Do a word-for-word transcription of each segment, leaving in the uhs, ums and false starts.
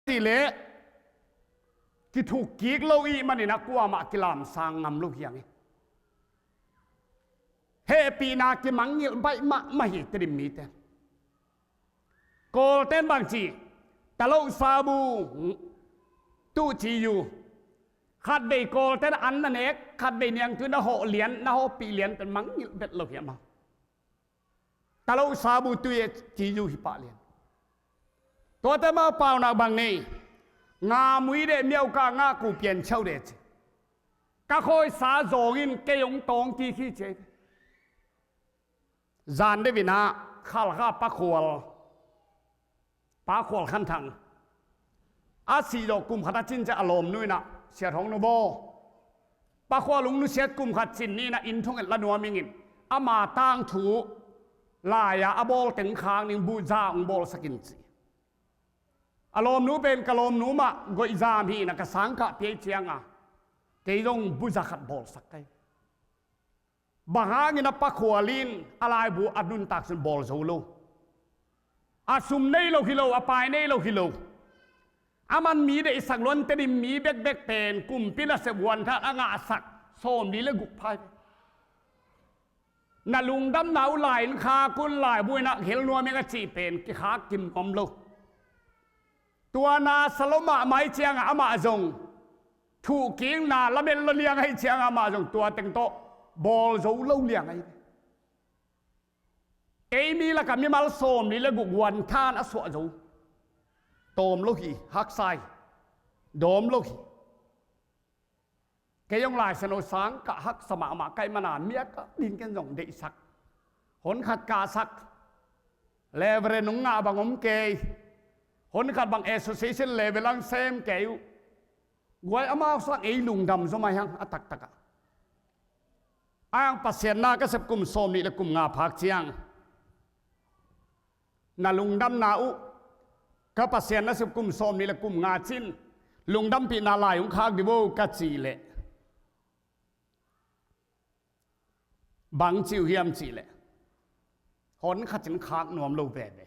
cih leh kithuk kik lo ih manin a kuamah kilamsang ngam lo hi hang hi. Hehpihna kimangngilh baih mahmah hi Tedim mite. Kawlten bang ci, taloh sabu tuh ci uh. Khatvei Kawlten an na nek, khatvei niangtui na hawh lian, na hawhpih lian pen mangngilh bet lo hi amau. Taloh sabu tuh e ci uh hi pah lian. Tuate amau paunak bang nei, nga mui deh miau ka nga ku pian chau deh ci. Ka khawisa zawng in kei hong tawng kik hi ci. Zan deuh in ah Khalkha Pa Khual, Pa Khual Khan Thang a sih zawh kum khat a cin ciang a lawmnu in ah, Sia Thawng Nu baw, Pa Khual hong nusiat kum khat cin ni in ah inn thong et la nuam ing in, ama tangthu lai-a a bawl teng khak ning buhza hong bawlsak in ci. A lawmnu pen ka lawmnu mah goih zam hi in ah ka sangkah pia ih ciang a kei zong buhza khat bawlsak ka hi. Bang hangin a Pa Khual in a laibu a nuntak sun bawl zo lo? A sum nei lo hi lo, a pai nei lo hi lo. A man mi deihsak luan Tedim mi bekbek pen kumpi nasep huanthan a ngahsak sawmli le guk phai. Na lungdamna uh lai-in khak un, laibu in ah hel nuam ing a cih pen kikhak kim nuam lo. Tua na sa lo mahmah ih ciang a amah zong thuhkikna lamen lo liang ahih ciang a amah zong tua teng tawh bawl zo lo liang ahi. Ei mi lakah mimal sawmli le guk huanthan a suah zo. Tawm lo hi, haksa hi. Dawm lo hi. Kei hong Lai Siangtho sang kah haksa mahmah ka hih manin a miak a ding ken zong deihsak. Hon khat kahsak. Reverend hong ngah bang om kei. Hon khat bang association level ah sem kei uh. Guai amau sang ei lungdam zaw mai hang a taktak ah. A hang Pasian na ka sep kum sawmnih le kum nga phak ciang na lungdamna uh, ka Pasian na sep kum sawmnih le kum nga cin lungdampihna lai hong khak dih vo ka cih leh bang ci uh hiam cih leh hon khat in khak nuam lo veve.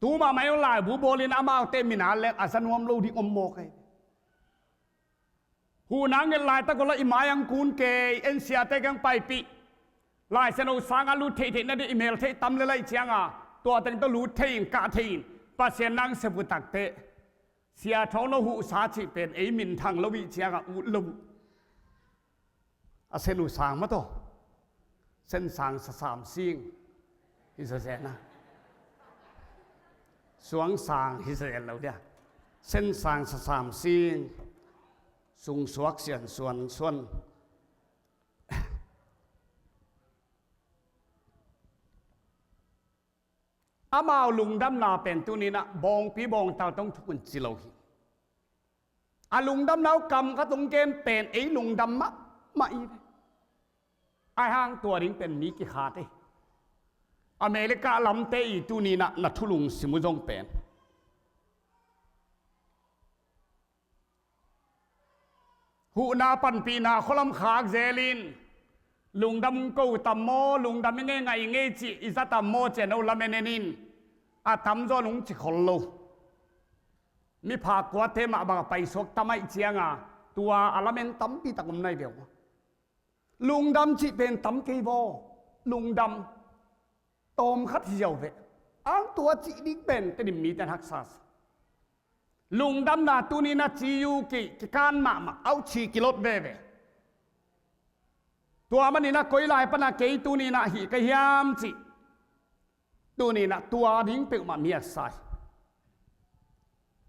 Tu mahmah in laibu bawlin amaute min a leng a za nuam lo ding om mawk hi. Huhna nget laitak uh la i mai-ah kun kei, en siate kiang paipih. Lai Siangtho sang a lut theihtheih nading i mel theih tam le laih ciang a, tua teng tawh lut thei in, kah thei in, Pasian na hong sep uh takteh Sia Thawng No huhsa cih pen ei minthang lo ih ciang a ut lo uh. A sen uh sang mah tawh, sen sang sa sam sing hi zazen a, suang sang hi zazen lo dia. Sen sang sa sam sing, sung suak sian suan suan. Amau lungdamna pen tuni-in ah bawngpi bawngtal tawh thuk un ci lo hi. A lungdamna uh kam khat hong gen pen ei lungdam mahmah hi ve. Ahi hang tua ding pen mi kikhat hi. America lamte i tuni-in ah na thu lungsim uh zong pen huhna panpihna khualam khak zelin, lungdam hong ko tam maw, lungdam i ngei ngai i ngei cih i za tam maw ci-a no lamen en in, a tamzaw in hong ci khol lo. Miphak kuate mah bang a paisuak tam ahih ciang a, tua a lamen tampi tak om nai ve uh. Lungdam cih pen tam kei vaw. Lungdam tawm khat hi ziau ve. Ang tua cih ding pen Tedim mite in haksa sa. Lungdamna tuni-in ah ci uh ki, kikan mahmah, auchi kilot veve. Tua manin ah koi lai pan a kei tuni-in ah hih ka hiam cih tuni-in ah tua ding peuhmah mi a sa hi.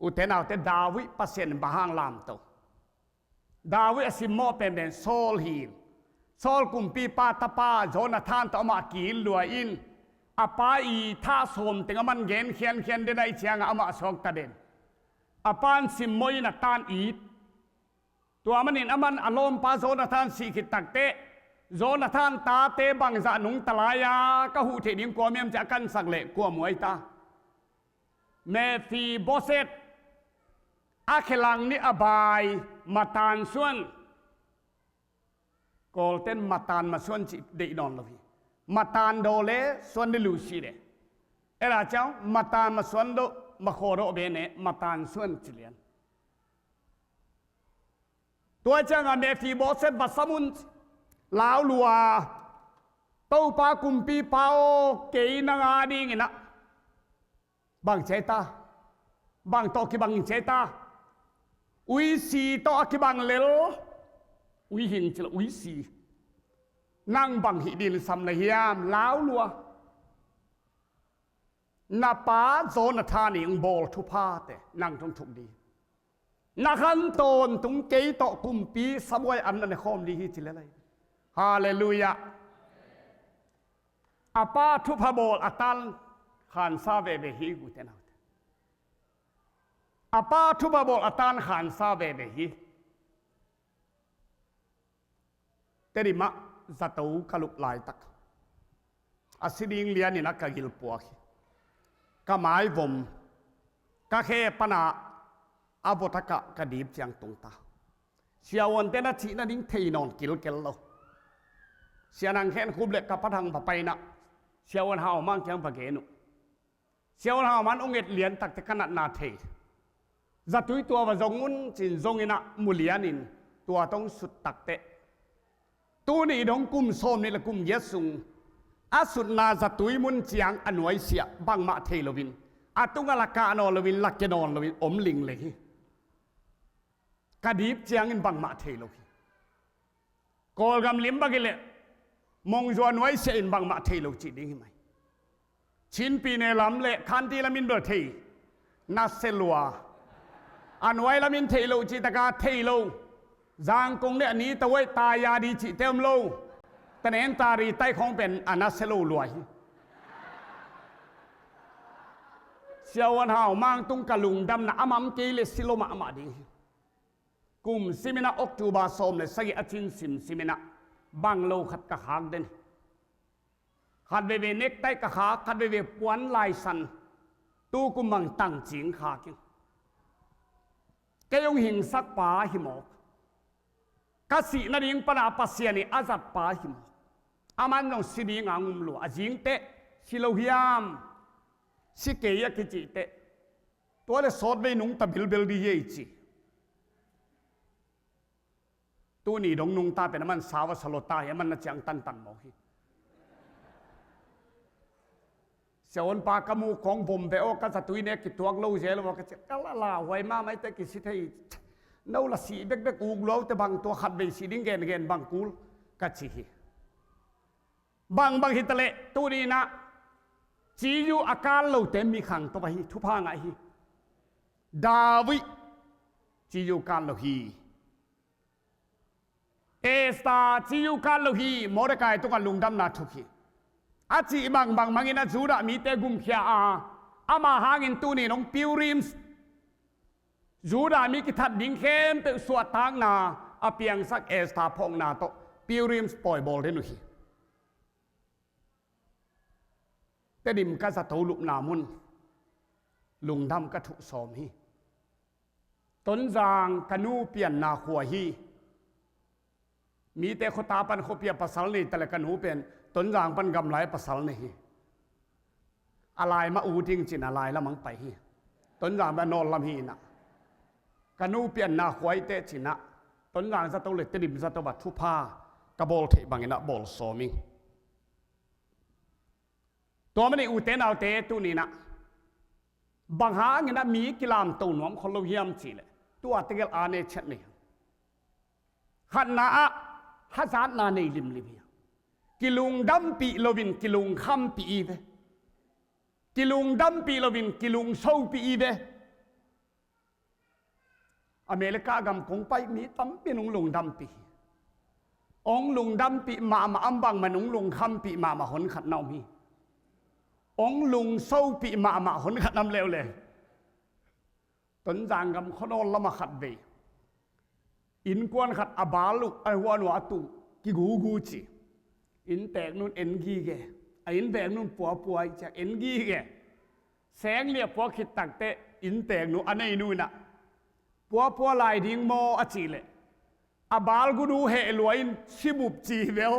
Ute naute, David Pasian in bang hang lamto? David a simmawh penpen Saul hi in, Saul kumpipa tapa Jonathan tawh amah ki-it lua in, a pa i thah sawm teng a man gen khiankhian den ahih ciang a amah suakta den. A pa in simmawh in a ta in it. Tua manin a man a lawmpa Jonathan sih khit takteh, Jonathan tate bangzah nungta lai-a ka huh theih ding kua om hiam ci-a a kansak leh kua mu ahi ta? Mephiboset, a khelang nih a bai matan suan. Kawlten matan masuan cih deih nawn lo hi. Matan daw le suan le lu si de. Ela ciang matan masuan daw, Makhaw dawh bene, matan suan ci lian. Tua ciangah Mephiboset va sam un, lau lua, Topa kumpipa aw, kei nang a dinginah bang ci ai ta? Bang tawh kibang ci ai ta? Uisi tawh a kibang lel, uihing ci lo, uisi. Nang bang hih din sam na hiam? Lau lua. Na pa Jonathan in bawl thuphate nang tung thuk di. Na khan tawntung kei tawh kumpi sabuai an na ne khawm di hi ci lel lai. Halleluiah. A pa thupha bawl a tan khansa veve hi, ute naute. A pa thupha bawl a tan khansa veve hi. Tedim ah zato ka lup laitak, a si ding lianin a ka gil puak hi. Ka mai vom, ka khe pana a vawtakah ka dip ciang tungta. Siavuante na cih nading thei nawn kilkel lo. Sia Nang Khen Khup le ka Pa Thang va paina, Siavuan Hau Mang kiang va gen uh. Siavuan Hau Mang hong et lian takte ka natna thei. Zatui tua va zong un cin zonginah mu lianin tua tawh hong sut takte, tuni dong kum sawm nih le kum giat sung a sutna zatui mun ciang a nuaisiah bangmah thei loin, a tungah la kah nawn loin, la ke nawn loin om ling le hi. Ka dip ciangin bangmah thei lo hi. Kawlgam lim bagi le mongzua nuaisiah in bangmah thei lo cih ding hi mai. Chinpi ne lam le khanti lamin bel thei, na se lua. A nuai lamin thei lo cih taka thei lo. Zangkong le a ni tawai taya di cihte om lo. Tanen tari tai khawng pen a na se lo lua hi. Siavuan Hau Mang tung ka lungdamna a mam kei le si lo mahmah ding hi. Kum siminah October sawm le sagih a cin sim siminah bang lo khat ka khak den hi. Khat veve nektai ka khak, khat veve puan laisan, tukum bang tangcing khak in. Kei hong hingsak pa hi mawk. Ka sih nading pana Pasian ih a zat pa hi mawk. Aman zong si dinga hong um lua, a zingteh si lo hiam, si kei a kicihteh. Tua le sawtvei nungta bilbel di hi ei ci. Tuni dong nungta pen aman sau a sa lo ta hi, aman na ciang tantan mawk hi. Siavuan pa ka mu kong vom ve aw, ka zatui ne kituak lo zel aw ka ci, ka la lauhuai mahmah ite kisi thei. No la sih bekbek uk luaute bang tua khatvei sih ding gengen bang kul ka ci hi. Bangbang hitaleh tuninah ciyu a kal lote mi khang tawh ahi, thupha ngah hi. David ciyu kal lo hi. Esther ciyu kal lo hi. Mordecai tungah lungdamna thuk hi. A cih bangbang mangin a Judah mite gumkhia a, ama hangin tuni nong Purim, Judah mi kithat ding khempeuh suahtakna a piangsak Esther phawkna tawh Purim pawi bawl den uh hi. Tedim ka zato lupna mun lungdam ka thuh sawm hi. Tonzang ka nu pianna khua hi. Mite khuata pan khuapia pasal nei tale ka nu pen Tonzang pan gamlai pasal nei hi. A lai mah u ding cin a lai lamang pai hi. Tonzang mah nawl lam hi inah ka nu pianna khua ite cinah Tonzang zato le Tedim zato a thupha ka bawl theih banginah bawl sawm ing. Tua manih ute naute tuninah bang hanginah mi kilamto nuam khol lo hiam cihleh tua tegel a ne chet nei. Khatna ah hazatna nei limlim hi. Kilungdampih loin kilungkhampih i ve. Kilungdampih loin kilungsopih i ve. America gam kong pai mi tampi nung lungdampih hi. Ong lungdampih mahmah am bangmah nung lungkhampih mahmah honkhat na om hi. Ong lungsopih mahmah honkhat na om leuleu. Tonzang gam khuanawl lamah khat vei innkuan khat a bal uh a huan uh a tuh kigugu ci. Innteek nun en gige, a innveek nun puapua i ciak en gige. Seng liah puak khit takteh innteek nu a nei nu inah puapua lai ding maw a cihleh a balgunu heh lua in sibup ci hi veu.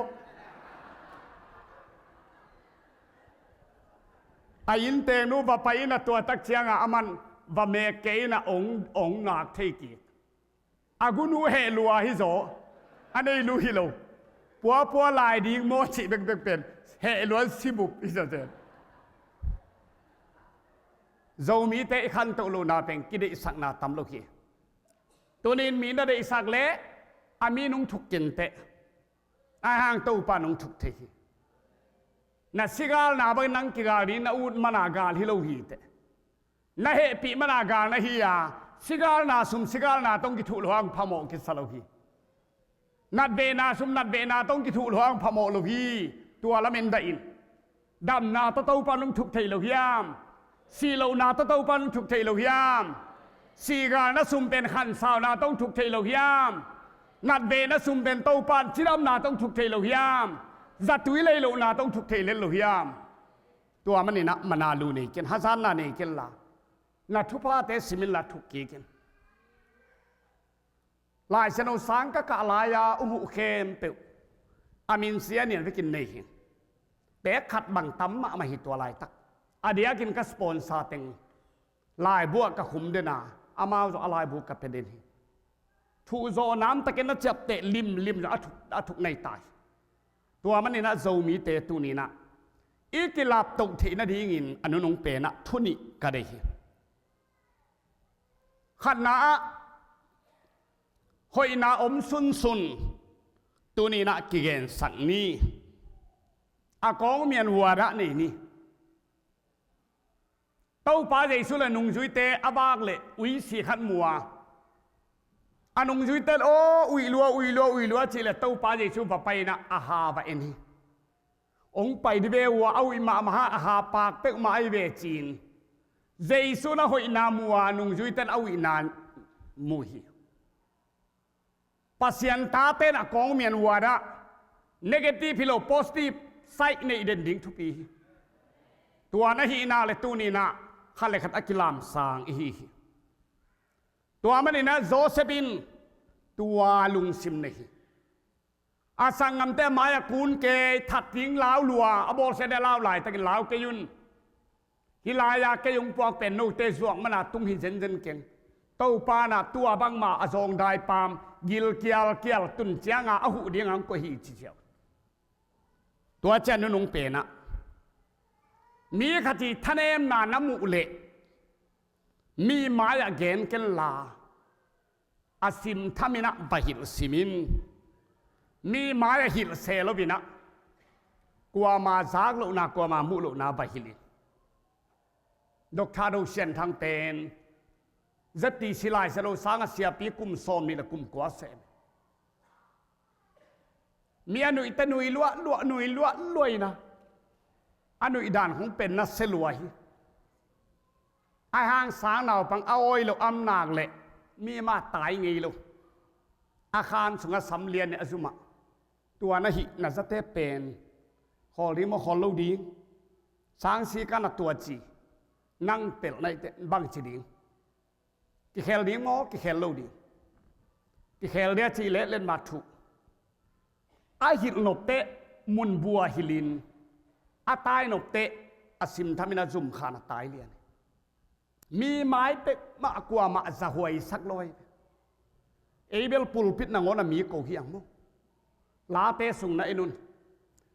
A innteeknu va pai in a, tua tak ciangah aman va mek kei in a, ong, ong nak thei kik. A gunu heh lua hi zaw, a nei lu hi lo. Puapua lai ding maw cih bekbek pen heh luan sibup hi zaw zen. Zomite i khantoh lohna pen kideihsakna tam lo hi. Tunin mi na deihsak leh a mi nung thuk kinteh, a hang Topa nung thuk thei hi. Na sigalna bangin nang kigal ding, na ut mana gal hi lo hi teh. Na hehpih mana gal na hi a, sigalna sum sigalna tawh kithuh loh hang phamawh kisa lo hi. Natvehna sum natvehna tawh kithuh loh hang phamawh lo hi. Tua lamen dah in. Damna tawh Topa nung thuk thei lo hiam? Sihlohna tawh Topa nung thuk thei lo hiam? Sigalna sum pen khansauna tawh thuk thei lo hiam? Natvehna sum pen Topa cidamna tawh thuk thei lo hiam? Zatui lei lohna tawh thuk thei let lo hiam? Tua maninah mana lu nei ken, hazatna nei ken la, na thuphate simin la thuk kikin. Laisiangtho sang ka kah lai-a um uh khempeuh a minsia nian vekin nei hi. Pek khat bang tam mahmah hi tua laitak. A diakin ka sponsor teng laibuah ka khum dena, amau zong a laibu ka pe den hi. Thuhzawh namtakin a ciapteh limlim zong a thuk, a thuk nei ta hi. Tua maninah Zomite tuninah i kilaptoh theih nadingin a nunung penah thu nih ka deih hi. Khatna ah hoihna om sunsun tuninah kigensak ni. A kawng mian huadah nei ni. Topa Jesu le nungzuite a vak leh uisi khat mu a, a nungzuite le aw uih lua uih lua uih lua cih leh Topa Jesu va pai inah a ha va en hi. Hong pai di ve uh a, a uih mahmah a, a ha pak peuhmah ahi ve ci-in Jesu na hoihna mu a, nungzuite in a uihna mu hi. Pasian tate in a kawng mian huadah negative hi lo positive side neih den ding thupi hi. Tua na hihna le tuninah khat le khat a kilamsang i hi hi. Tua maninah Joseph in tua lungsim nei hi. A sanggamte a mai-ah kun kei, that ding lau lua, a bawlsiate lau laitakin lau kei un. Hih lai-a kei hong puak pen note zuak mana tung hi zenzen keng. Topa na tua bangmah a zawngdai paam gil kialkial tun cianga a huh dinga hong koih hi ci ciau. Tua ciang nunung penah mi khat i thanemna na muh leh mi mai-ah gen ken la, a simthaminah va hilh simin, mi mai-ah hilh se loinah kuama zak lohna, kuama muh lohna va hilh in. Doctor Do Sian Thang pen Z T C Laisiangtho sanga siapi kum sawm nih le kum kua sem. Mi a nuihte nui luah luah, nui luah luah ina, a nuih dan hong pen na se lua hi. A hang sang naupang a awi lo, am nak leh mi mah tai ngei lo. A khan sungah sam lian a zumah tua na hih na zate pen khawl ding maw, khawl lo ding? Sang sika na tua ci, nang pelh na hihte bang ci ding? Kikhel ding maw, kikhel lo ding? Kikhel dia cih leh letmat thuh. A hilh nopteh munbua hilhin, a tai nopteh a simthamin a zumkhan a tai lian. Mi mai pek mah kuamah zahuaisak lo ahi. Ei bel pulpit nangawn a mi ko hi ang maw? Late sung na en un.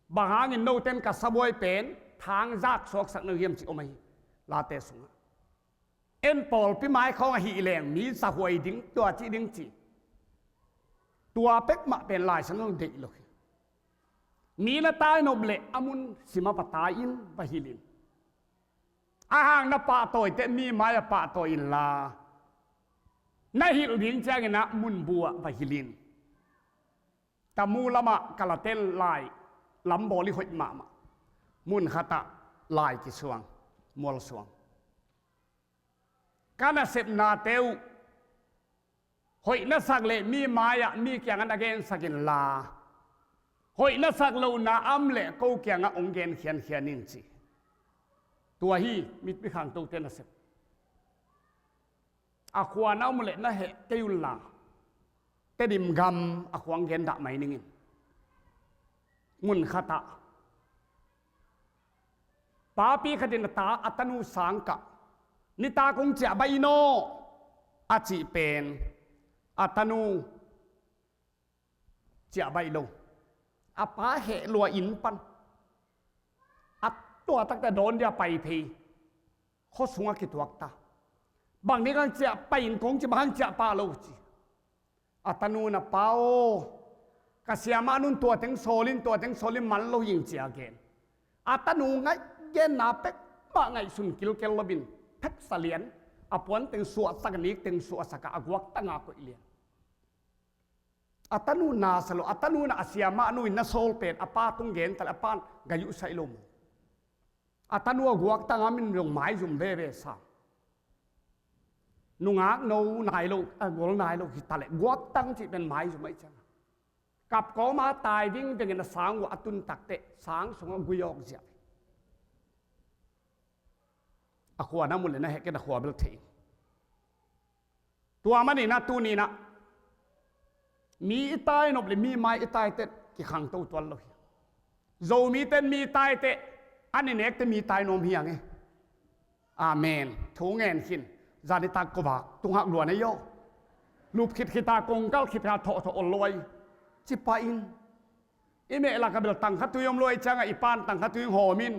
Bang hangin noten ka sabuai pen thang zak suaksak no hiam ci om ahi. Late sungah en pawlpi mai khawng ahih leng mi zahuai ding, tua cih ding ci. Tua pek mah pen Laisiangtho deih lo hi. Mi na tai nop leh a mun simah va tai in, va hilh in. A hang na pahtawi teh mi mai-ah pahtawi inla, na hilh ding cianginah munbuah va hilh in. Tamu lamah ka laten lai lambawl i hoih mahmah. Mun khatah lai kisuang, mualsuang. Ka nasepnate uh hoih na sak leh mi mai-ah mi kiangah na gensak inla, hoih na sak lohna a om leh ko kiangah hong gen khiankhian in ci. Tua hi mi, mi khangtote nasep. A khua na om leh na heh kei unla, Tedim gam a khua hong gen dah mai ning in. Mun khatah Papi khat in a ta, a tanu sang kah, nitak hong ciah baih in aw, a cih pen a tanu ciah baih lo. A pa heh lua inn pan, a tua takte dawn dia pai phei, khua sungah kituak ta. Bang ding hong ciah pai in kong ci, bang hong ciah pah lo ci. A tanu in, a pa aw, ka siamah nun tua teng sawl in, tua teng sawl in man lo hi ing ci a gen. A tanu ngaih genna pek mah ngaihsun kilkel lo in, pheksa lian, a puan teng suahsak, a nik teng suahsak a, a guaktang ah koih lian. A tanu na sa lo, a tanu in a siamah nu in na sawl pen a pa tung gen ta leh a pa'n gai uh saih lo maw. A tanu a guaktang ah min zong maizum veve sa. Nungak no nai lo, a gol nai lo hi ta leh guaktang cih pen maizum ahih ciang a, kap kawm a tai vingveng in a sang uh a tun takteh sang sungah gui awk ziau. A khua na mu leh na heh kei, a khua bel thei. Tua manin ah tuni-in ah mi i tai nop leh mi mai i tai teh kikhangto tuan lo hi. Zomite in mi tai teh, an i nek teh mi tai nuam hi hang e. Amen. Thu ngen khin. Zan nitak kua vak tung hak lua na hi aw. Lup khit khit a, kongkal khit a, thawhthawh ol lo ahi. Ci pah in. I meh lakah bel tangkha tui om lo ahih ciangah i pa'n tangkha tui hong hawm in,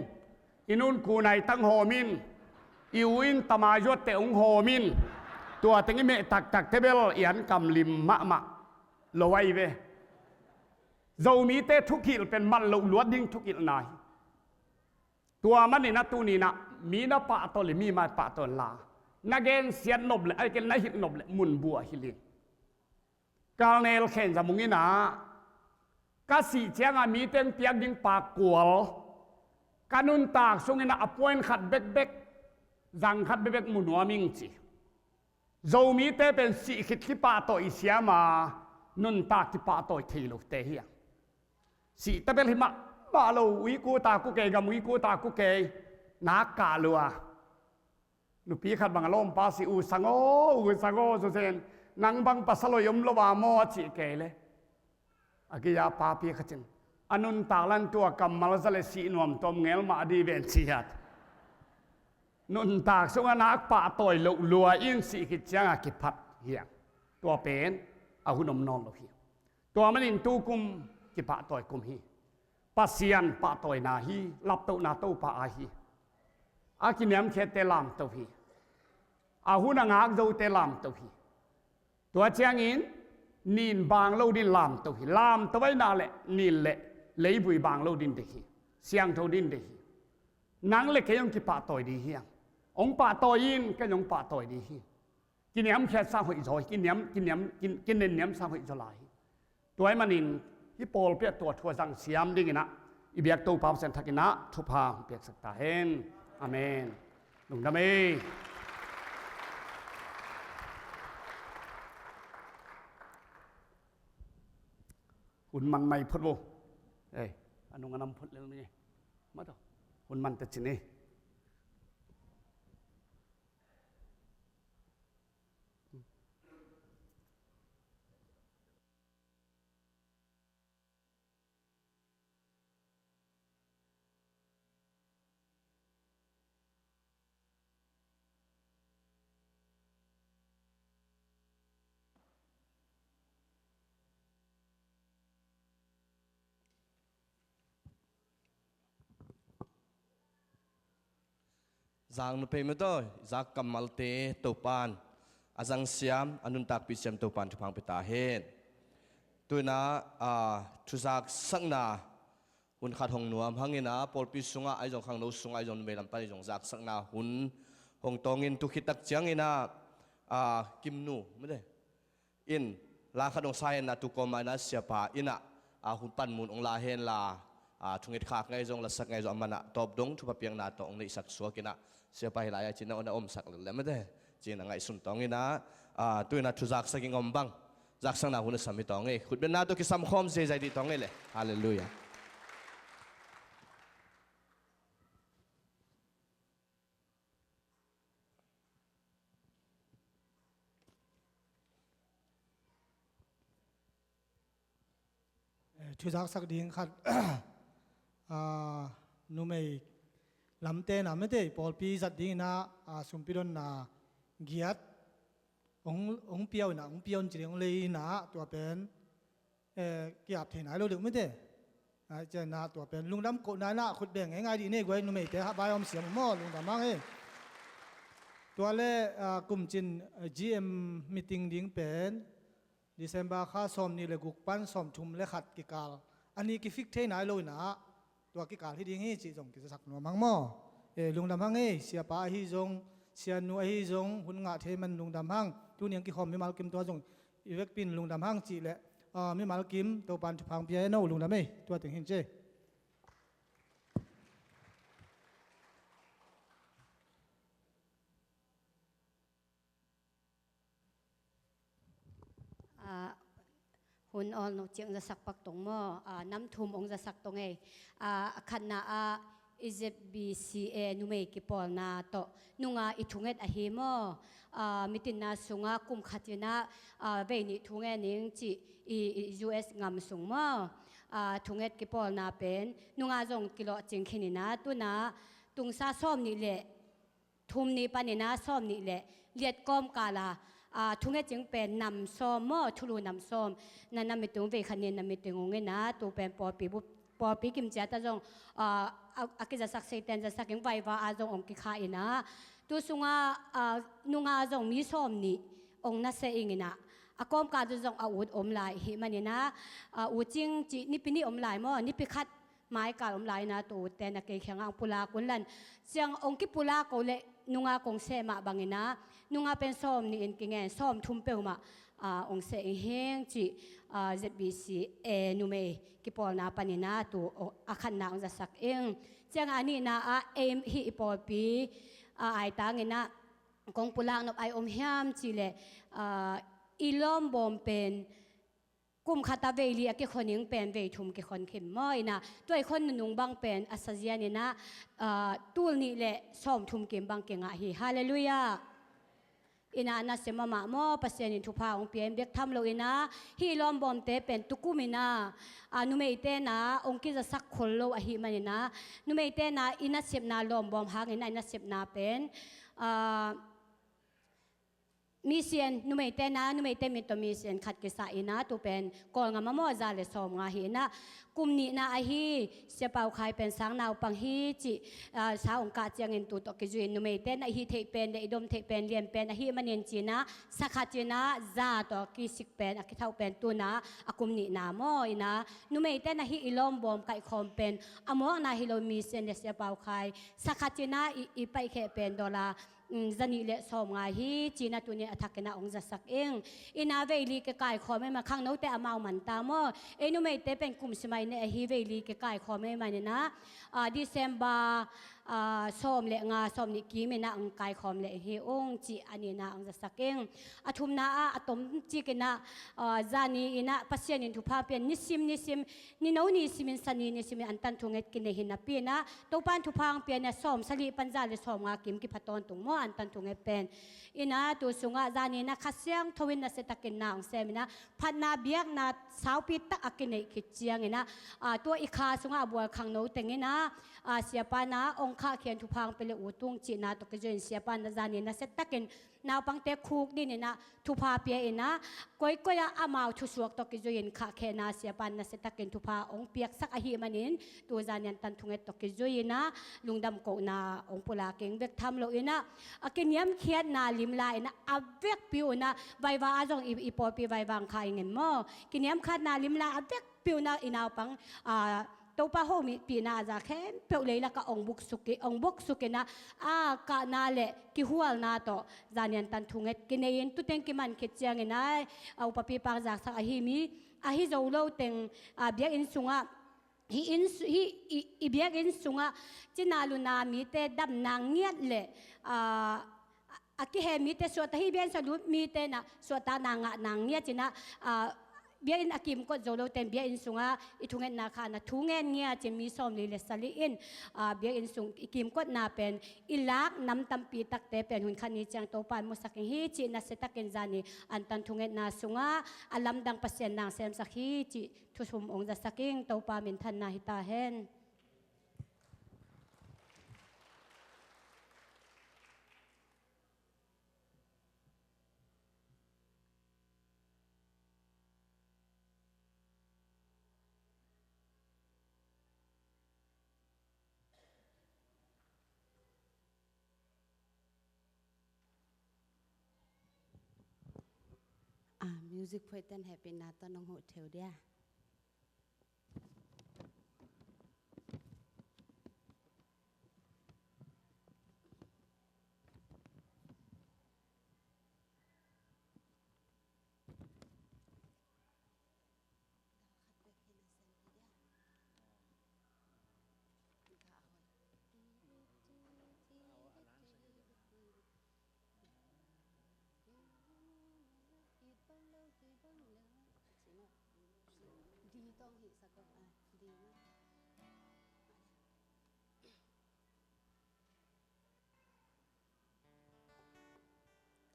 i nu'n kunai tang hawm in, i u in tama zuatte hong hawm in, tua teng i meh taktak teh bel i ankham lim mahmah lo ahi ve. Zomite thukilh pen man loh luat ding thukilhna hi. Tua manin ah tuni-in ah mi na pahtawi leh mi mai pahtawi inla, na gensiat nop leh, ahih kei leh na hilh nop leh mun bu ah hilh in. Colonel Khen Za Mung in ah, ka sih ciangah mite hong piak ding pakkual ka nuntak sungin ah a point khat bekbek, zang khat bekbek mu nuam ing ci. Zomite pen sih khit kipahtawi siam a, nuntak kipahtawi thei lote hi a. Sih ta bel hi mahmah lo, uikut a kua kei, gam uikut a kua kei, nak kah lua. Nupi khat bang a lawmpa sih, u sang aw, u sang aw, Susen, nang bang pasal hoih om lo a maw a cih kei leh, a gei-a papi khat in, a nuntak lan tua kammal za leh sih nuam tawm ngel mah dih ven ci hiat. Nuntak sungah nak pahtawi loh lua in sih khit ciangah kiphat hi a. Tua pen a hun om nawn lo hi. Tua manin tukum kipahtawi kum hi. Pasian pahtawina hi, laptohna Topa a hi. A kiniamkhiatte lamto hi. A hun a ngak zote lamto hi. Tua ciangin nin bang lo ding lamto hi. Lamto ahih nak leh nin leh leivui bang lo ding deih hi. Siangtho ding deih hi. Nang leh kei hong kipahtawi ding hi hang. Hong pahtawi in, kei hong pahtawi ding hi. Kiniamkhiat sang hoih zaw hi, kiniam, kiniam, kin-, kinenniam sang hoih zaw lai hi. Tua ahih manin hih pawlpi ah tua thu a zang siam dingin ah i biak Topa Pasian thakin ah thupha hong piaksak ta hen. Amen. Lungdam ei. Hun man mai phot vo. Ei, a nung a nam phot lel ni. Mataw. Hun man ta cin ei. Zang nuam pei mataw, zak kammalte Topa'n a zang siam, a nuntakpih siam Topa'n thupha hong pia ta hen. Tu-in ah, a, thuzaksakna hun khat hong nuam hangin ah, pawlpi sungah ahi zong, khangno sungah ahi zong, numei lam pan ahi zong zaksakna hun hong tawngin, tu khit tak ciangin ah, a, Kimnu, mate, in la khat hong sa hen la, tu kawmah in ah siapa in ah, a, hun panmun hong la hen la, a, thunget khak ngai zong, lasak ngai zong, a man ah tawp dong thupha piakna tawh hong neihsak suak in ah, siapa hi lai-a cin na hong na omsak lel leh mate, cin a ngaihsun tawngin ah, a, tu-in ah thuzaksak ing om bang, zaksakna hun a sam hi tawng ei. Khutbetna tawh kisam khawm zeizai dih tawng ei leh. Halleluiah. Eh, thuzaksak ding khat, ah, numei lamte na mete pawlpi zat dingin ah, a, sumpi donna giat hong, hong piau in ah, hong piau in ci ding hong lei in ah, tua pen, eh, kiap thei nai lo deuh mete. Ai, cian ah tua pen lungdam kohna in ah khut beng ngei ngai dih nei guai, numeite ha bai om siam maw, lungdam hang ei. Tua le, a, kumcin, eh, G M meeting ding pen December kha sawmnih le guk pan sawmthum le khat kikal, a ni kifik thei nai lo in ah, tua kikal hi ding hi cih zong kizasak nuam hang maw. Eh, lungdam hang ei, siapa ahi zong, sianu ahi zong, hun ngah thei man lungdam hang. Tuni hong kikhawm mimal kim tua zong i vekpi in lungdam hang cih leh, ah, mimal kim Topan thupha hong pia hen aw, lungdam ei, tua teng hi in ci. Ah, hun awl no ciang zasak pak tong maw, ah, nam thum ong zasak tong ei. Ah, a khatna ah, i Z B C A numei kipawlna tawh nunga i thunget ahi maw. Ah, mitinna sungah kum khat in ah, ah, vei nih thungen ing cih i, i U S ngam sung maw. Ah, thunget kipawlna pen nunga zong kilawhcing khin in ah, tu in ah tungsa sawmnih le thum ni pan in ah sawmnih le liat kawmkal ah, ah, thungetcing pen nam sawm maw, thulu nam sawm. Na, na mitung vei khat ni na mitung ung in ah, tu pen pawlpi bup, pawlpi kim ciat ah zong, ah, a, a kizasak seiten zasak ing, vaiva ah zong ong kikha in ah. Tu sungah, ah, nunga zong mi sawmnih ong na se ing in ah. A kawmkal tu zong a ut om lai hi man in ah, ah, ut cing cih nipi nih om lai maw, nipi khat maikal om lai in ah, tu utte na kei kiangah ong pulak un la, ciang ong kipulak ko leh nunga kong seh mah bang in ah, nunga pen sawmnih in kingen, sawmthum peuhmah, ah, ong seh ing hing cih, ah, Z B C A numei kipawlna pan in ah tu, oh, a khatna ong zasak ing. Ciang a nihna ah, ei hih i pawlpi, ah, aitang in ah kong pulak nop ai om hiam cih leh, ah, i lawmbawm pen kum khat ah vei li a kikhon ing pen vei thum kikhon khin maw in ah, tua i khon nunung bang pen a sazian in ah, ah, tul nih le sawmthum kim bang kingah hi. Halleluiah. In ah nasem amah maw, Pasian in thupha ong pia in bek tham lo in ah, hih lawmbawmte pen tukum in ah, ah, numeite in ah ong kizasak khol lo ahih man in ah, numeite in ah i nasepna lawmbawm hang in ah, i nasepna pen, ah, misian, numeite in ah, numeite min tawh misian khat kisah in ah, tu pen Kawlgam ah maw, za le sawmnga hi in ah, kum nihna ahi, Sia Pau Khai pen sang naupang hi cih, ah, sa ong kah ciangin tu tawh kizui in, numeite in ah i hih theih pen le i dom theih pen lian pen ahih man in ci in ah, sa khat ci in ah za tawh kisik pen, a kithauh pen tu in ah a kum nihna maw in ah, numeite in ah hih i lawmbawm kaihkhawm pen a mawkna hi lo, misian le Sia Pau Khai sa khat ci in ah i, i paihkheh pen dollar, um, za nih le sawmnga hi ci in ah, tuni a thak in ah ong zasak ing. In ah vei li kikaikhawm ei mah, khangnote amau man ta maw. Ei numeite pen kum simai ne ahi, vei li kikaikhawm ei man in ah, ah, December, ah, sawm le nga, sawmnih kim in ah ong kaikhawm le hi ung cih a nihna ong zasak ing. A thumna ah a tomcik in ah, ah, zani in ah Pasian in thupha pia in, nisim nisim, nino nisim in, sani nisim in antan thunget kinei hi napi in ah, Topa in thupha ong pia in ah, sawmsagih pan za le sawmnga kim kipha tawntung maw, antan thunget pen. In ah tu sungah zani in ah Kha Siangtho in nasia takin na ong sem in ah, phatna biakna saupi tak a kineih khit ciangin ah, ah, tua i kha sungah a bual khangno teng in ah, ah, siapa in ah ong khahkhia in thupha ong pia le ut ung cihna tawh kizui in, siapa in ah zani in nasia takin naupangte khukdin in ah thupha pia in ah, koikoi ah amau thusuak tawh kizui in khahkhehna siapa in nasia takin thupha ong piaksak ahih man in, tu zani antan thunget tawh kizui in ah lungdam kohna ong pulak ing, bek tham lo in ah, a kiniamkhiatna limla in ah a vekpi un ah, vaiva ah zong i, i pawlpi vaiva ong kha ing in maw, kiniamkhiatna limla a vekpi un ah i naupang, ah, Topa hong mipihna a za khempeuh leilak ah ong buksuk in, ong buksuk in ah, a kahna le kihualna tawh zani antan thunget kinei in, tu teng kiman khit ciangin ah, a upapi pang zaksak ahi mi, ahi zo lo teng, ah, biakinn sungah, hih inn su-, hih i, i biakinn sungah cina luna mite damna ngiat le, ah, a kihe mite suahtak, hih biakinn sungah lut mite in ah suahtakna ngahna ngiat ci in ah, ah, biakinn a kimkot zo lo ten biakinn sungah i thungetna kha in ah thungen ngiat ci in, mi sawmli le sagih in, ah, biakinn sung i kimkotna pen i lak nam tampi takte pen hun khat ni ciang Topa in musak ing hi cih nasia takin zani antan thungetna sungah a lamdang Pasian na ong semsak hi cih thu thum ong zasak ing. Topa minthanna hi ta hen. Music phoih ten hehpihna tawh nong huh theu dia.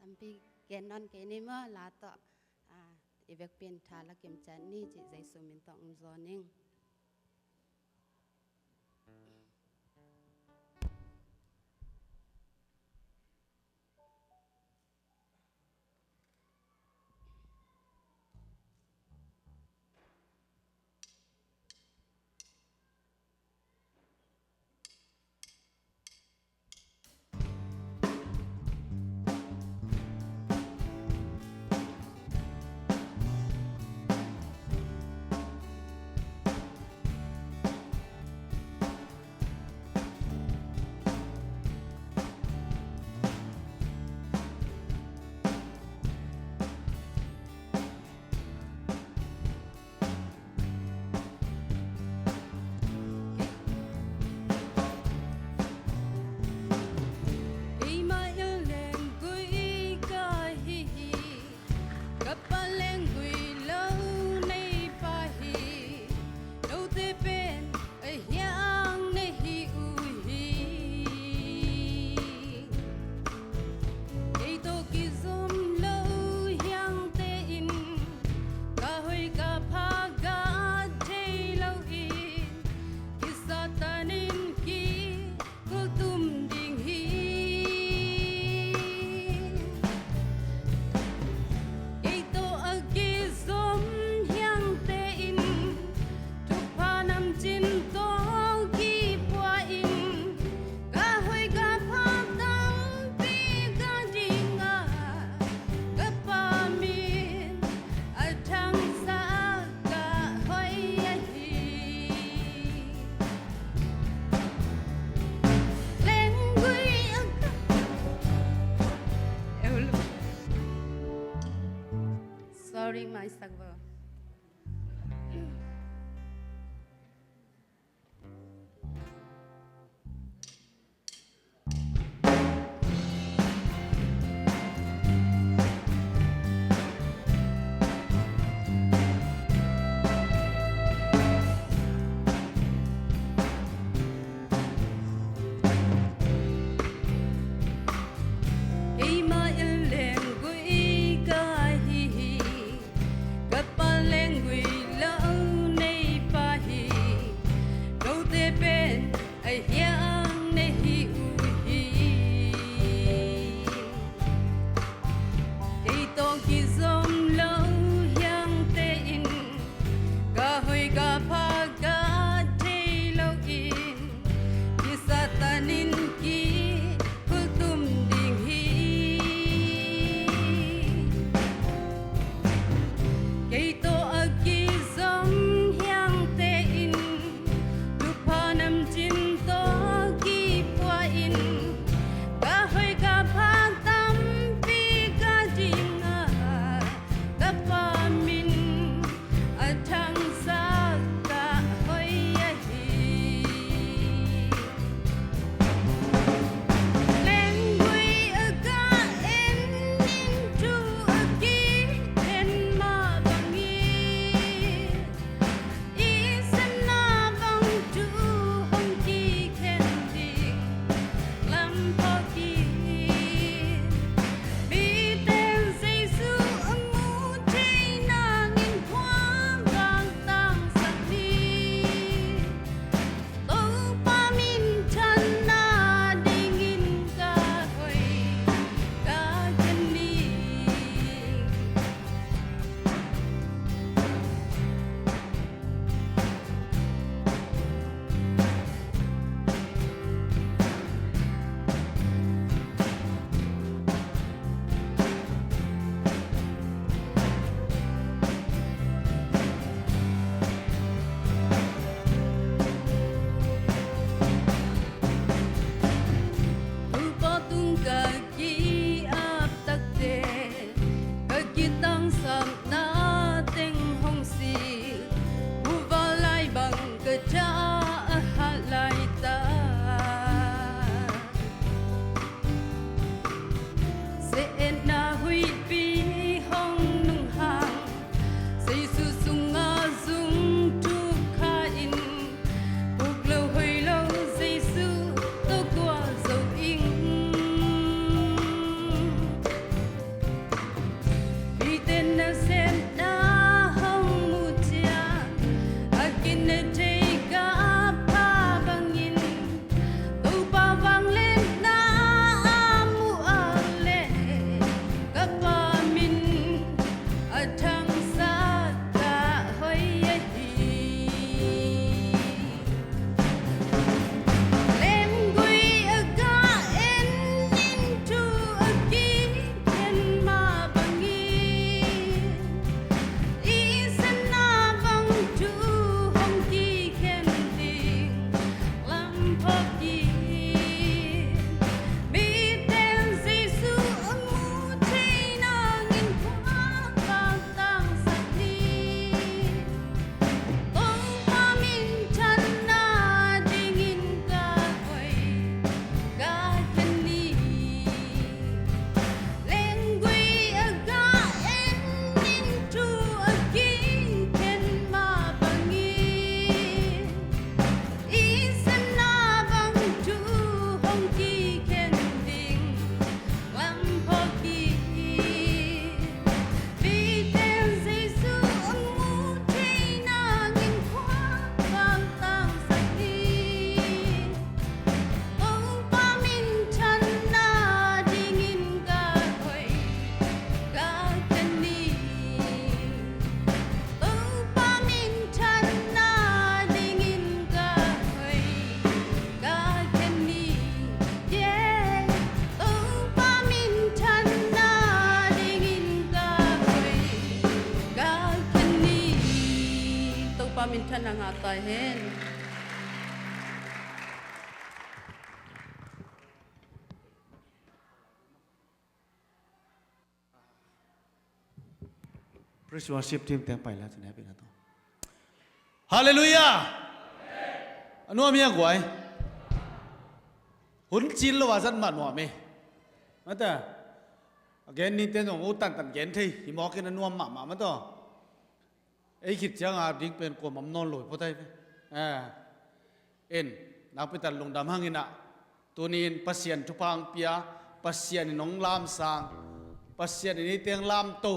Tampi gen nawn kei ni maw, la tawh, a, i vekpi in tha la kim ciat ni cih Jesu min tawh hong zawn ing. Keimah in lenggui ka hi hi, ka Pa lenggui lo nei pa hi, note pen a hiang na hi uh hi. Kei tawh kizom lo hiangte in, ka hoih ka pha ka thei lo in, kisatanin kikultum ding hi. Kei tawh a kizom hiangte in, thupha namcin tawh kipua in, ka hoih ka pha tampi ka ding a, ka Pa min a thangsak ka hoih ahi. Lenggui a ka, eu lo. Sorry, maisak vo. Keimah in lenggui ka hi hi, ka Pa Amen. Praise worship team teng pai la cin happy na to. Halleluiah. A nuam hia guai. Hun cin lo a zat mah nuam e. Mata. A gen ni ten zong u tantan gen thei hi mawk in a nuam mahmah mata. Ei khit cianga ding pen kuamah om nawn lo hi pua thei ve. En, nakpi tak lungdam hang inah, tuni in Pasian thupha hong pia, Pasian in hong lamsang, Pasian in ei teng lamto.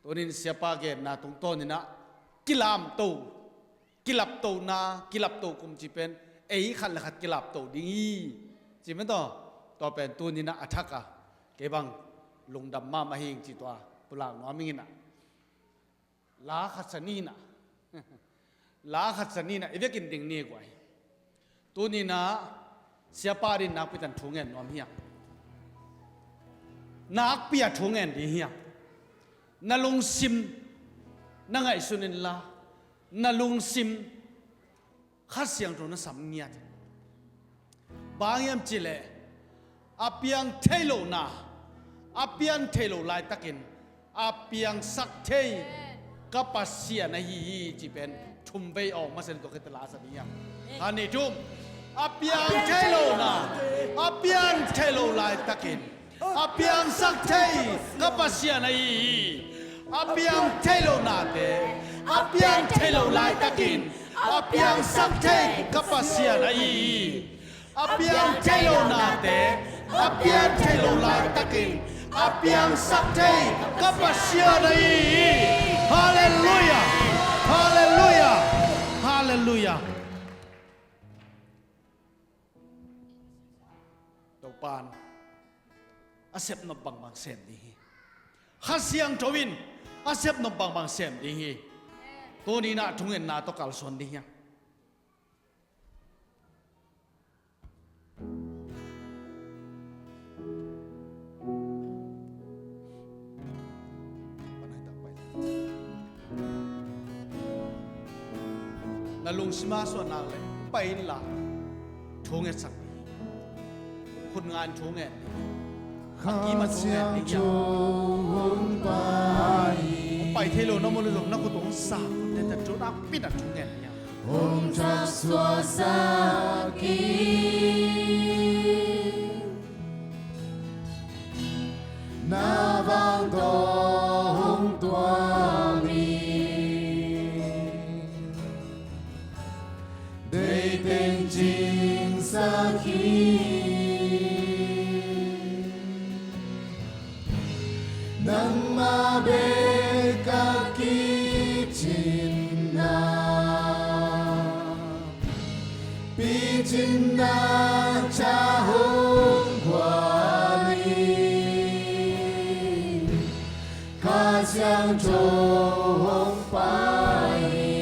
Tuni in siapa genna tungtawn inah kilamto, kilaptona, kilapto kum ci pen ei khat le khat kilapto ding hi ci mataw. Tua pen tuni inah a thak a, kei bang lungdam mahmah hing ci tua pulak nuam ing inah. La khat sa ni inah. La khat sa ni inah i vekin ding ni guai. Tuni inah siapa din nakpi tan thu ngen nuam hiam? Nakpi a thu ngen ding hiam? Na lungsim na ngaihsun inla, na lungsim Kha Siangtho na sam ngiat. Bang hiam cihleh a piang thei lohna, a piang thei lo laitakin a piangsak thei ka Pasian ahi hi ci pen thum vei awng masa ni tua khit la sa ding hiam? Kha nih thum. A piang thei lohna, a piang thei lo laitakin a piangsak thei ka Pasian ahi hi. A piang thei lo nate a piang thei lo laitakin a piangsak thei ka Pasian ahi hi. A piang thei lo nate a piang thei lo laitakin a piangsak thei ka Pasian ahi hi. Halleluiah. Halleluiah. Halleluiah. Topan a sepnop bangbang sem ding hi. Kha Siangtho in a sepnop bangbang sem ding hi. Tuni inah thungetna tawh kalsuan ding hiam? Na lungsima suahnak le pai inla thu ngetsak ding hi. Khut nga in thu nget ding hi. A kima thu nget ding hi. Hong pai thei lo na mu le zong na khut hong sa khut tete thu nakpi na thu nget ding hi. Hong thak suaksak hi. Na vang tawh hong tuam hi. Deih teng cingsak hi. Nangmah bek a kicinna, picinna ca hong guan hi. Kha Siangtho hong pai hi.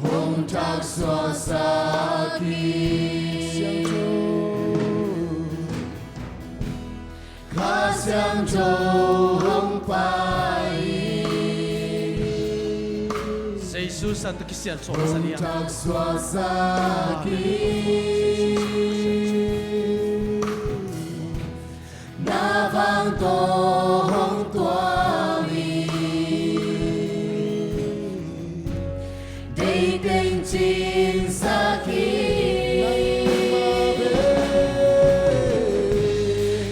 Hong thak suaksak hi. Kha Siangtho hong pai hi. Jesu san tawh kisiansuah masa ni a. Hong thak suaksak hi. Na vang tawh hong tuam hi. Deih teng cingsak hi.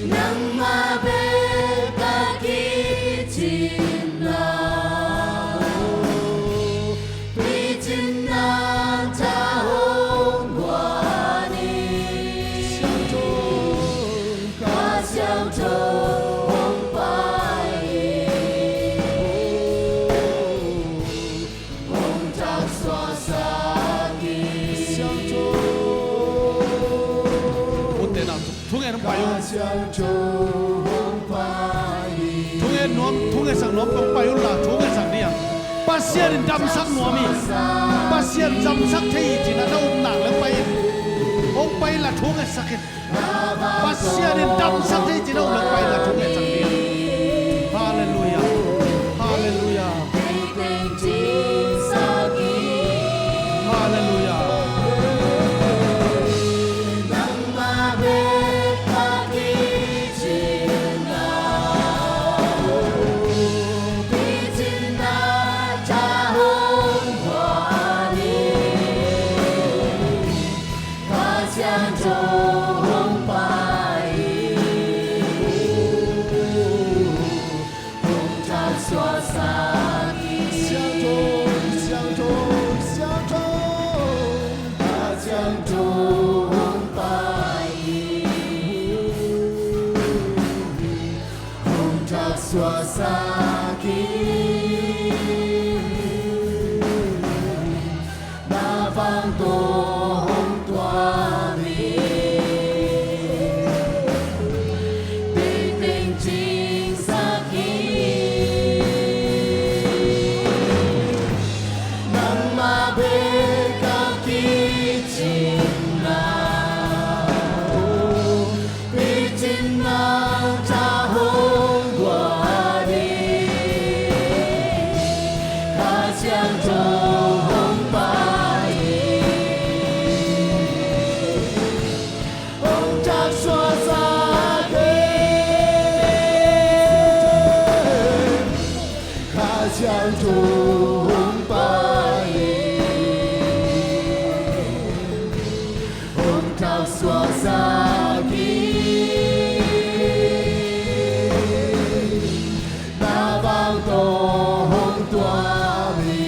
Nangmah bek a kicinna, picinna ca hong guan hi. Kha Siangtho hong pai hi. Hong thak suaksak hi. Siangtho. Ut te nang thu ngen hong pai un. Siangtho hong pai hi. Thu ngen nuam, thu ngetsak nuam hong pai un la, thu ngetsak ding a. Pasian in damsak nuam hi. Pasian damsak thei hi cin a na upna leng pai in. Hong pai la thu ngetsak in. Pasian in damsak thei cin a upna leng pai la thu ngetsak ding a. Halleluiah. Suaksak hi, na vang tawh hong tuam hi. Tengteng cingsak hi. Nangmah bek a kicingna, picing Nang Tha hong guan hi. Kha Siangtho hong pai hi. Hong thak suaksak hi. Kha Siangtho hong pai hi. Hong thak suaksak hi. Na vang tawh hong tuam hi.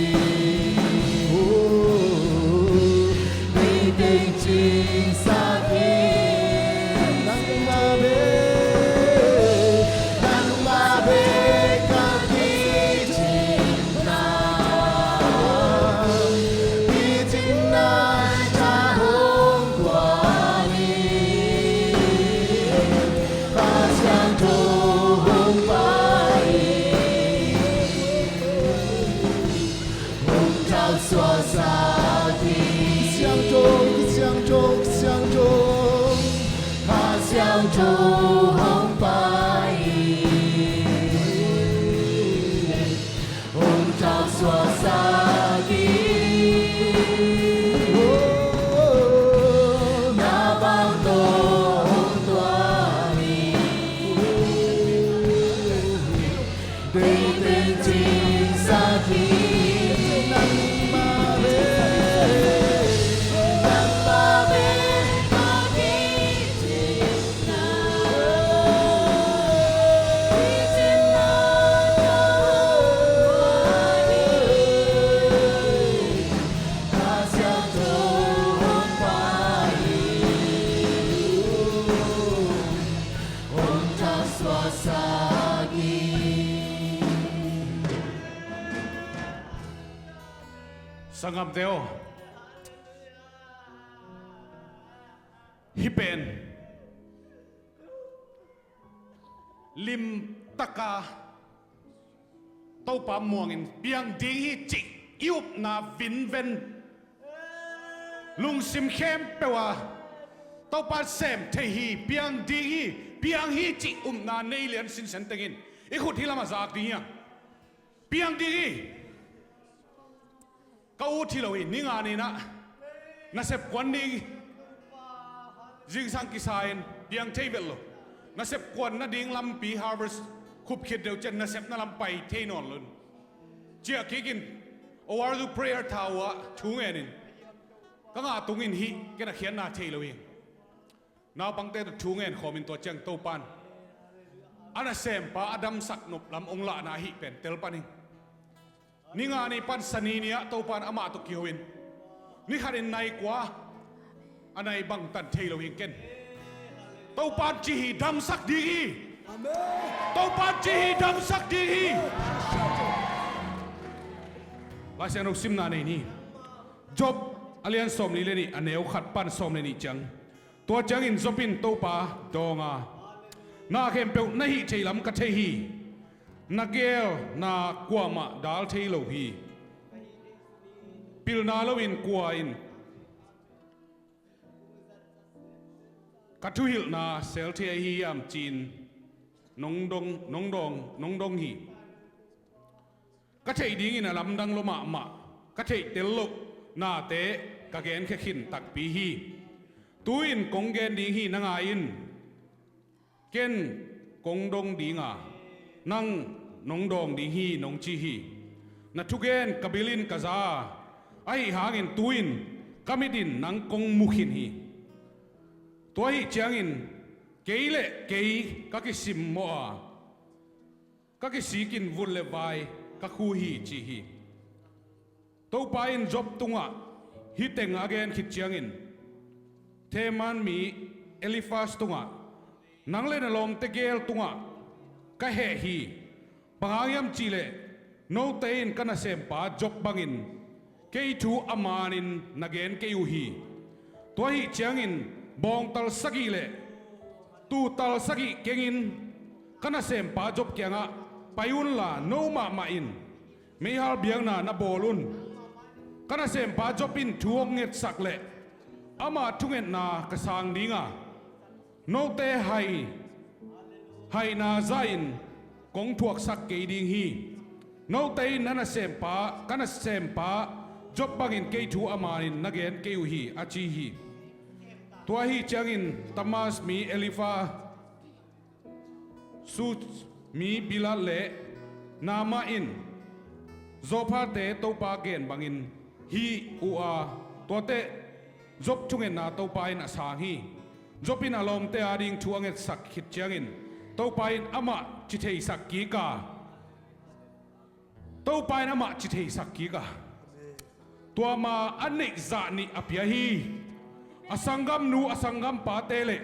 Tengteng cingsak hi. Nangmah bek, nangmah bek a kicingna, picing Nang Tha hong guan hi. Kha Siangtho hong pai hi. Hong thak suaksak hi. Kiciangtho, kiciangtho, kiciangtho. Kha Siangtho hong pai hi. Hong thak suaksak hi. Na vang tawh hong tuam hi. Tengteng cingsak hi. Nangmah bek, nangmah bek a kicingna, picing Nang Tha hong guan hi. Kha Siangtho hong pai hi. Hong thak suaksak hi. Sanggamte aw, hih pen limtaka Topa muangin piang ding hi cih i upna vinven, lungsim khempeuh a Topa sem thei hi, piang ding hi, piang hi cih upna nei lian sinsen tengin i khut hih lamah zak ding hi hang. Piang ding hi. Ka ut hi lo hi, ni nga ni-in ah nasep kuan ding, zingsang kisa-in piang thei vet lo. Nasep kuan nading lampi harvest khup khit deuh ciang nasepna lam pai thei nawn lo. Ciah kikin overflow prayer tha uh ah thu ngenin ka nga tungin hih ken a khiatna thei lo hi. Naupangte tawh thu ngen khawmin tua ciang Topan a nasempa a damsak nop lam ong lahna ahih pen tel pan ing. Ni nga ni pan Sani ni-ah Topan amah tawh kiho in, ni khatin nai kua a nai bangtan thei lo hi ken. Topan ci hi damsak ding hi. Amen. Topan ci hi damsak ding hi. Lai Siangtho simna nei ni. Job a lian sawmli le nih, a neu khat pan sawm le nih ciang. Tua ciangin Job in Topa dawng a, na khempeuh na hih thei lam ka thei hi. Na geelna kuamah dal thei lo hi. Pilna loin kua in ka thuhilhna sel thei ahi hiam ci-in nong dong, nong dong, nong dong hi. Ka theih dingin a lamdang lua mahmah, ka theih tel loh nate ka genkhia khin takpi hi. Tu-in kong gen ding hi, na ngai in. Ken kong dong ding a, nang nong dawng ding hi, nong ci hi. Na thugen ka bil in ka za a, ahi hangin tu-in ka mit in nang kong mu khin hi. Tua ahih ciangin kei le kei ka kisimmawh a, ka kisikin vun le vai ka khu hi, ci hi. Topa in Job tungah hih teng a gen khit ciangin Teman mi Eliphaz tungah, nang le na lawmte gel tungah ka heh hi. Bang hang hiam cihleh note in ka nasempa Job bangin kei thu a manin na gen kei uh hi. Tua ahih ciangin bawngtal sagih le tuutal sagih kengin ka nasempa Job kiangah pai unla, no mahmah in meihal biakna na bawl un. Ka nasempa Job in thu hong ngetsak leh ama thungetna ka sang dinga, note hai haina zahin kong thuaksak kei ding hi. Note in na nasempa, ka nasempa Job bangin kei thu a manin na gen kei uh hi, a ci hi. Tua ahih ciangin Teman mi Elifa, Shu mi Bildad le Naamah in Zophar-te Topa gen bangin hih uh a, tuate Job thungetna Topa in a sang hi. Job in a lawmte ading thu a ngetsak khit ciangin Topa in amah ci theisak kik a, Topa in amah ci theisak kik a, tua ma a neih zah nih a pia hi. A sanggamnu, a sanggampate le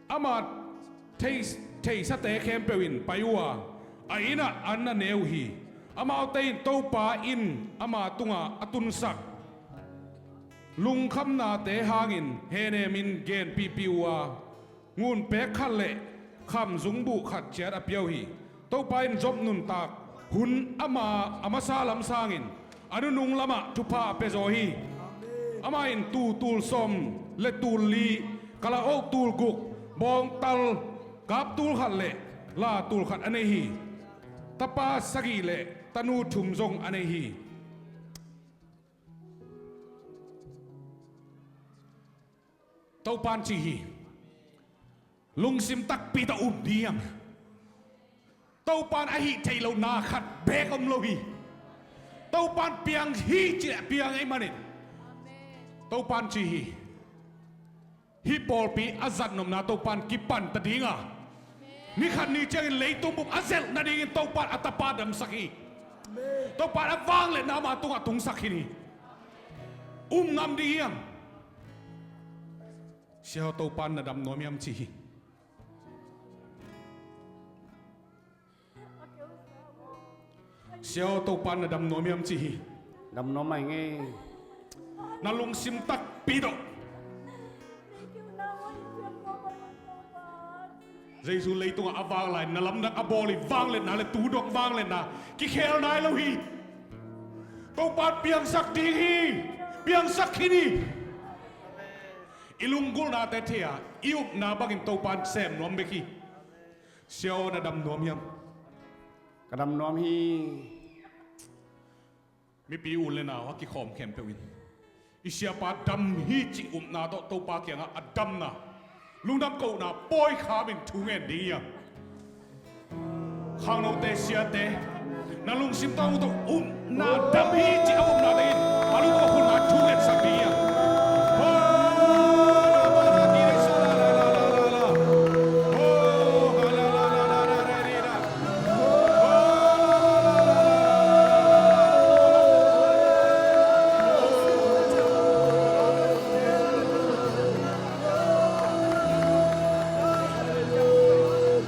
ama thei, theisate khempeuh in pai uh a, a innah an a ne uh hi. Amaute in Topa in ama tungah a tunsak lungkhamnate hangin henemin genpihpih uh a, ngunpek khat le khamzungbuh khat ciat a pia uh hi. Topa in Job nuntak hun ama a masa lam sangin a nunung lamah thupha a pia zaw hi. Amah in tuu tul sawm le tul li, kalaoh tul guk, bawngtal kap tul khat le la tul khat a nei hi. Tapa sagih le tanu thum zong a nei hi. Topan ci hi. Lungsim takpi tawh um ding. Topan a hih theih loh na khat beek om lo hi. Topan piang hi ci, piang ahih manin Topan ci hi. Hih pawlpi a zatnopna Topan kipan ta dinga, ni khat ni ciangin leitung bup a zelh nadingin Topan a tapa damsak hi. Topan a vangliatna ama tungah tungsak khin hi. Um ngam ding hiam? Sia aw, Topan na dam nuam hiam ci hi. Sia aw, Topan na dam nuam hiam ci hi. Dam nuam mah ing ei. Na lungsim takpi tawh Jesu leitungah a vak lai-in na lamdang a bawl hi. Vangliatna le tu dong vangliatna kikhel nai lo hi. Topan piangsak ding hi. Piangsak khin hi. I lunggulhnate thei a, i upna bangin Topan sem nuam bek hi. Sia aw, na dam nuam hiam? Ka dam nuam hi. Mipi u le nau a kikhawm khempeuh in i siapa dam hi cih upna tawh Topa kiangah a damna, lungdam kohna pawi khamin thu ngen ding hiam? Khangnote, siate, na lungsim tawh upna dam hi cih a upnate in a lungdam khun a thu ngetsak ding hiam?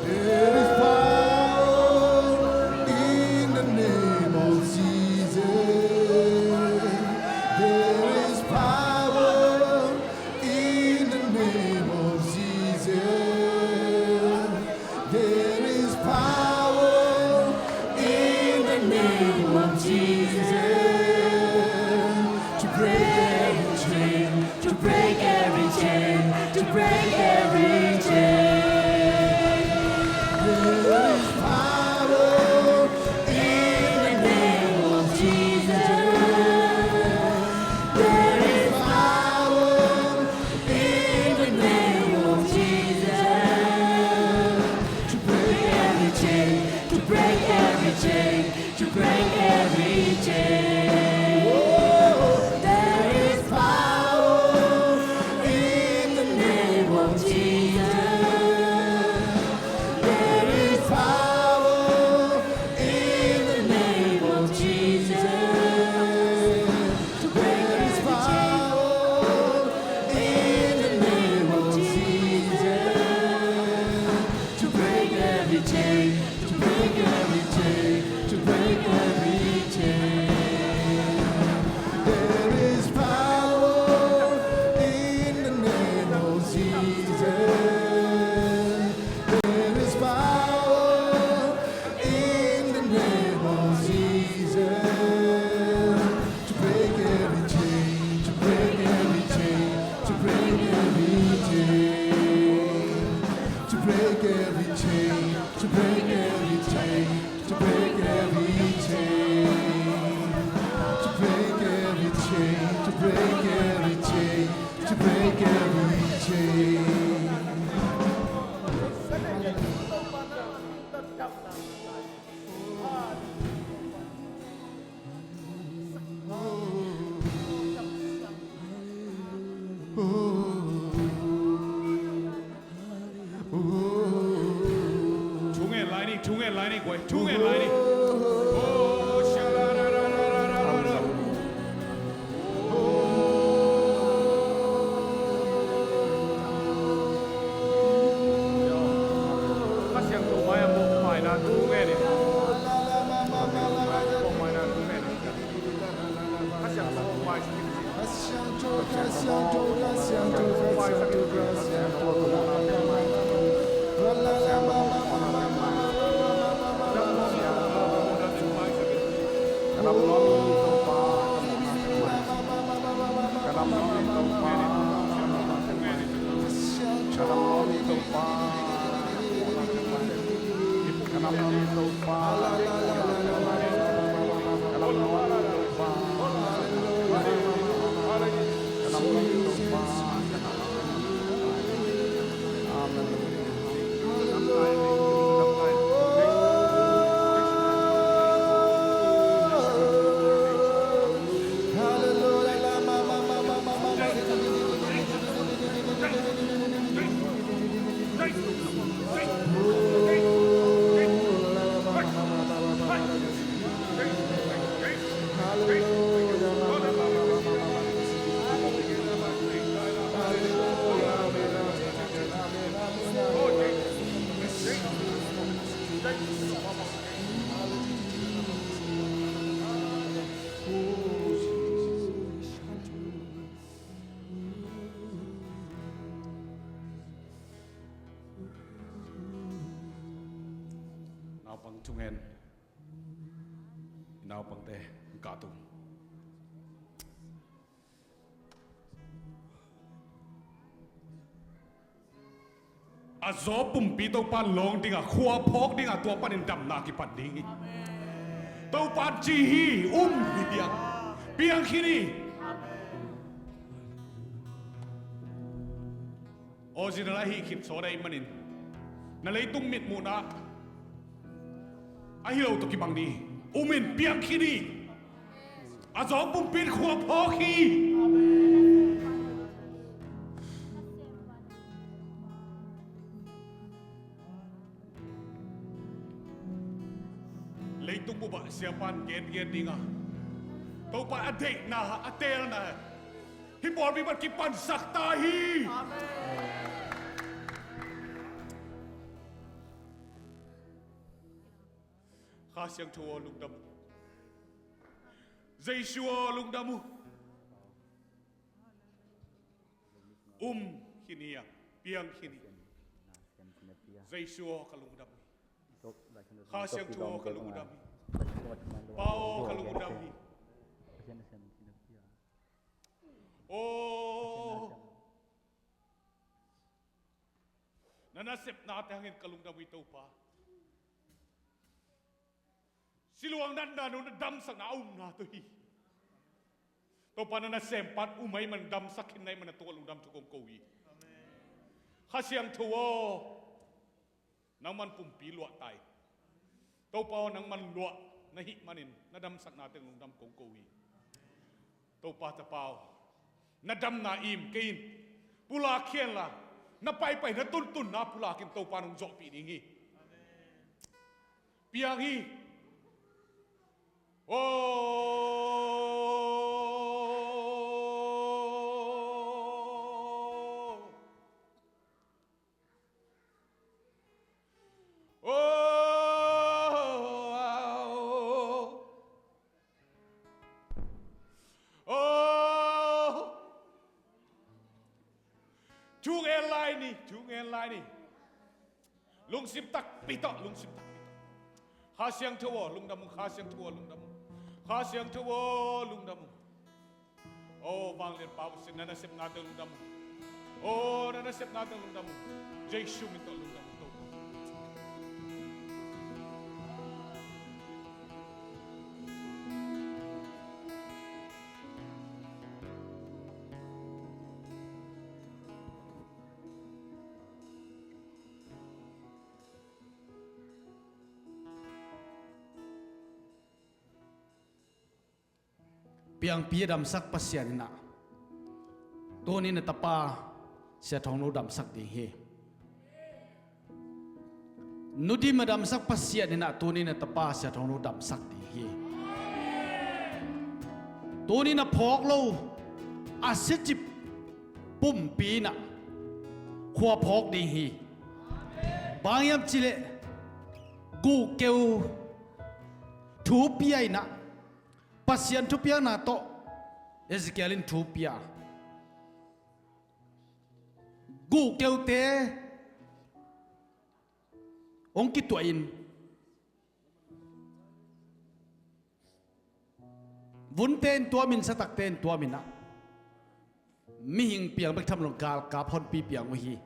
There is power in the name of Jesus. To break every chain, to break every chain, to break every chain, to break every chain, to break every chain, to break every chain. Thu ngen lai ni, thu ngen lai ni, guai, thu ngen lai ni. Oh, sha-la-la-la-la-la-la-la. Kha Siangtho mai a mawh maina thu ngen ni. Mawh maina thu ngen ni. Naupang thungen. Naupangte, kah tung. A zaw pumpi Topa lawng ding a, khua phawk ding a, tua panin damna kipan ding hi. Topa ci hi, um hi piang. Piang khin hi. Original ahi khit sawt ahih manin na leitung mitmuhna ahi lo tawh kibang ni. Um in, piang khin hi. A zawng pumpi in khua phawk hi. Leitung bup ah siapa in gengen ding a, Topa a deihna, a teelna hih pawlpi pan kipansak ta hi. Amen. Kha Siangtho aw, lungdam uh. Jesu aw, lungdam uh. Um khin hi a, piang khin hi. Jesu aw, ka lungdam hi. Kha Siangtho aw, ka lungdam hi. Pa aw, ka lungdam hi. Aw, na nasepnate hangin ka lungdam uh hi, Topa. Siluang natna nung na damsakna a upna tawh hi. Topa, na nasempa um ahih man, damsak khin na hih man, na tungah lungdam thu kong ko hi. Kha Siangtho aw, nangman pumpi luah ta hi. Topa aw, nangman luah na hih manin na damsakna teng lungdam kong ko hi. Topa Tapa aw, na damna im kei in, pulak khia inla, na paipai, na tuntunna pulak in, Topa, nong zawhpih ding hi. Piang hi. Oh. Oh, ah, oh. Oh. Thu ngen lai ni, thu ngen lai ni. Lungsim takpi tawh, lungsim takpi tawh. Kha Siangtho aw, lungdam uh, Kha Siangtho aw, lungdam uh. Kha Siangtho aw, lungdam uh. Oh, vanglian Pa uh sin, na nasepnate lungdam uh. Oh, na nasepnate lungdam uh. Jesu min tawh lungdam uh. Piangpi a damsak Pasian in ah tuni-in a tapa Sia Thongno damsak ding hi. Nudim a damsak Pasian in ah tuni-in a tapa Sia Thongno damsak ding hi. Tuni-in a phawk lo a sicip pumpi in ah khua phawk ding hi. Bang hiam cih leh guhkeu thu pia in ah, Pasian thupiakna tawh Ezekiel in thu pia. Guhkeute hong kituah in, vunte in tuam in, satakte in tuam in ah, mihing piang bek tham lo, galkap honpi piang uh hi.